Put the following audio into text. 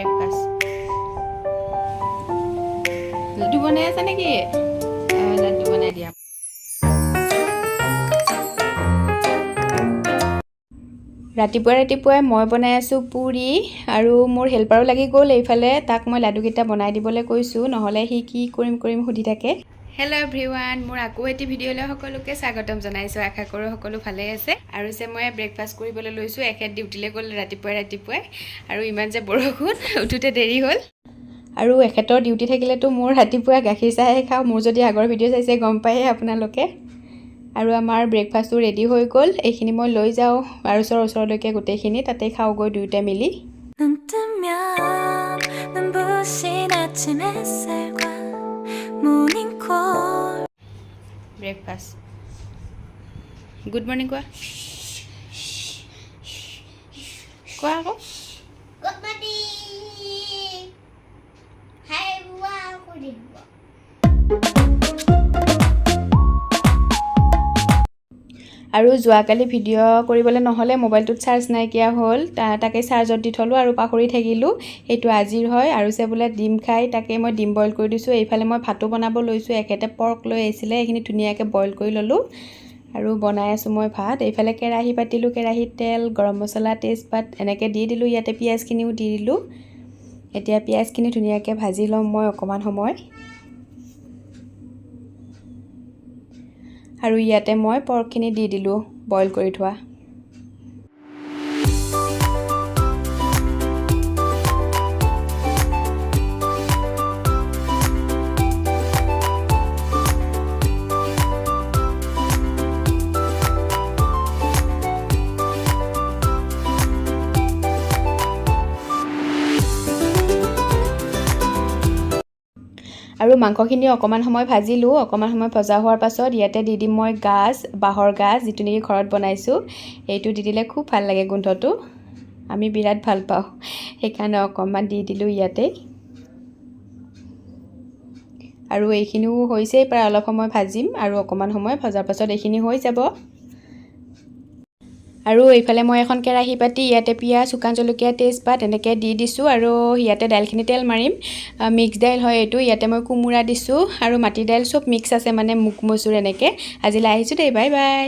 Breakfast. Laddu বনাই আছে নেকি? লাড্ডু বনাই দিয়া। ৰাতিপুৱাই ৰাতিপুৱাই মই বনাই আছোঁ পুৰি আৰু মোৰ হেল্পাৰো লাগি গ'ল এইফালে। তাক মই লাডুকেইটা বনাই দিবলৈ কৈছোঁ, নহ'লে সি কি কৰিম কৰিম সুধি থাকে। হেল্ল' এভৰিৱান, মোৰ আকৌ এটি ভিডিঅ'লৈ সকলোকে স্বাগতম জনাইছোঁ। আশা কৰোঁ সকলো ভালেই আছে। আৰু যে মই ব্ৰেকফাষ্ট কৰিবলৈ লৈছোঁ। এখেত ডিউটিলৈ গ'ল ৰাতিপুৱাই ৰাতিপুৱাই আৰু ইমান যে বৰষুণ, উঠোঁতে দেৰি হ'ল। আৰু এখেতৰ ডিউটি থাকিলেতো মোৰ ৰাতিপুৱা গাখীৰ চাহে খাওঁ। মোৰ যদি আগৰ ভিডিঅ' চাইছে, গম পায়েই আপোনালোকে। আৰু আমাৰ ব্ৰেকফাষ্টটো ৰেডি হৈ গ'ল। এইখিনি মই লৈ যাওঁ আৰু ওচৰলৈকে গোটেইখিনি তাতেই খাওঁগৈ দুয়োটাই মিলি। 눈 뜨면 눈부신 아침 햇살과 모닝콜. Breakfast. Good morning কোৱা, কোৱা আকৌ। Good morning. Hi everyone. Good evening. আৰু যোৱাকালি ভিডিঅ' কৰিবলৈ নহ'লে, মোবাইলটোত চাৰ্জ নাইকিয়া হ'ল। তাকে চাৰ্জত দি থ'লোঁ আৰু পাহৰি থাকিলোঁ। সেইটো আজিৰ হয়। আৰু যে বোলে ডিম খাই, তাকে মই ডিম বইল কৰি দিছোঁ। এইফালে মই ভাতো বনাব লৈছোঁ। এখেতে পৰ্ক লৈ আহিছিলে, এইখিনি ধুনীয়াকৈ বইল কৰি ল'লোঁ আৰু বনাই আছোঁ মই ভাত। এইফালে কেৰাহী পাতিলোঁ। কেৰাহীত তেল, গৰম মছলা, তেজপাত এনেকৈ দি দিলোঁ। ইয়াতে পিঁয়াজখিনিও দি দিলোঁ। এতিয়া পিঁয়াজখিনি ধুনীয়াকৈ ভাজি ল'ম মই অকণমান সময়। আৰু ইয়াতে মই পৰ্কখিনি দি দিলোঁ বইল কৰি থোৱা। আৰু মাংসখিনি অকণমান সময় ভাজিলোঁ। অকণমান সময় ভজা হোৱাৰ পাছত ইয়াতে দি দিম মই গাজ, বাঁহৰ গাজ, যিটো নেকি ঘৰত বনাইছোঁ। এইটো দি দিলে খুব ভাল লাগে গোন্ধটো, আমি বিৰাট ভাল পাওঁ। সেইকাৰণে অকণমান দি দিলোঁ ইয়াতে। আৰু এইখিনিও হৈছেই প্ৰায়। অলপ সময় ভাজিম আৰু অকণমান সময় ভজাৰ পাছত এইখিনি হৈ যাব। আৰু এইফালে মই এখন কেৰাহী পাতি ইয়াতে পিঁয়াজ, শুকান জলকীয়া, তেজপাত এনেকৈ দি দিছোঁ আৰু ইয়াতে দাইলখিনি তেল মাৰিম। মিক্স দাইল হয় এইটো। ইয়াতে মই কোমোৰা দিছোঁ আৰু মাটি দাইল, চব মিক্স আছে, মানে মুগ মচুৰ এনেকৈ। আজিলৈ আহিছোঁ দেই, বাই বাই।